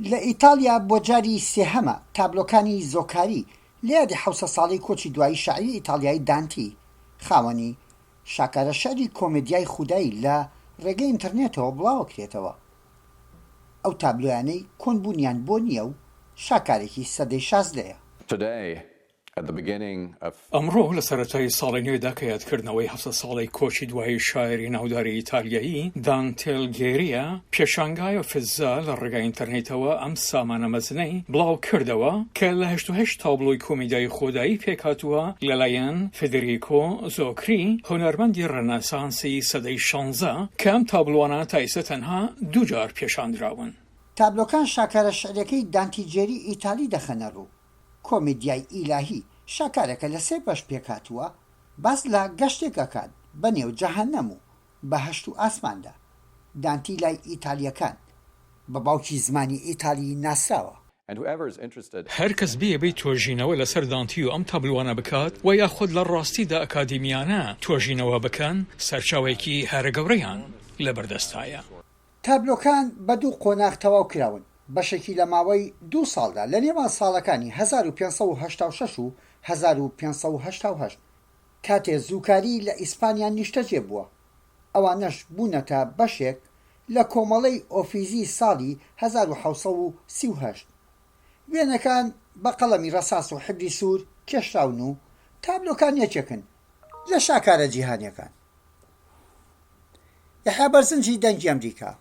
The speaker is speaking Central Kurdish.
لە ئیتاڵیا بۆ جاری سێهەمە تابلۆکانی زۆکاری لە یادی 700 ساڵەی کۆچی دوایی شاعیری ئیتاڵیایی دانتی خاوەنی شاکارە شعری کۆمێدیای خودایی لە ڕێگەی ئینتەرنێتەوە بڵاوەکرێتەوە. ئەو تابلۆیانەی کۆنبوونیان بۆ نییە و شاکارێکی سەدەی شازدەیە. ئەمڕۆ لە سەرەتای ساڵی نوێدا کە یادکردنەوەی 700 ساڵەی کۆچی دوایی شاعیری ناوداری ئیتالیایی دانتێ ئەلگێرییە، پێشانگای ئۆفیزا لە ڕێگای ئینتەرنێتەوە ئەم سامانە مەزنەی بڵاو کردەوە کە لە 88 تابلۆی کۆمیدیای خودایی پێکهاتووە لەلایەن فێدریکۆ زۆکری هونەرمەندی ڕێناسانسی سەدەی شانزە کە ئەم تابلۆانە تا ئیستا تەنها دوو جار پێشاندراون. تابلۆکان شاکارە شیعریەکەی دانتی جێری ئیتالی دەخەنە ڕوو. کۆمیدیای ئیلاهی شاکارێکە لە سێ بەش پێکهاتووە، باس لە گەشتێک ئەکات بە نێو جەهەنەم و بەهەشت و ئاسماندا. دانتی لای ئیتالییەکان بە باوکی زمانی ئیتالی ناسراوە. هەر کەس بیەوێت توێژینەوە لەسەر دانتی و ئەم تابلوانە بکات و یاخود لە ڕاستیدا ئەکادیمیانە توێژینەوە بکەن، سەرچاوەیەکی هەرە گەورەیان لەبەردەستایە. تابلۆکان بە دوو قۆناغ تەواو کراون، بەشێکی لە ماوەی دوو ساڵدا لە نێوان ساڵەکانی 1586 و 1588 کاتێ زووکاری لە ئیسپانیا نیشتەجێ بووە، ئەوانەش بوونەتە بەشێک لە کۆمەڵەی ئۆفیزی ساڵی 1738. وێنەکان بە قەڵەمی ڕەساس و حیبری سوور کێشراون و تابلۆکان یەکێکن لە شاکارە جیهانییەکان. یەحیا بەرزنجی، دەنگی ئەمریکا.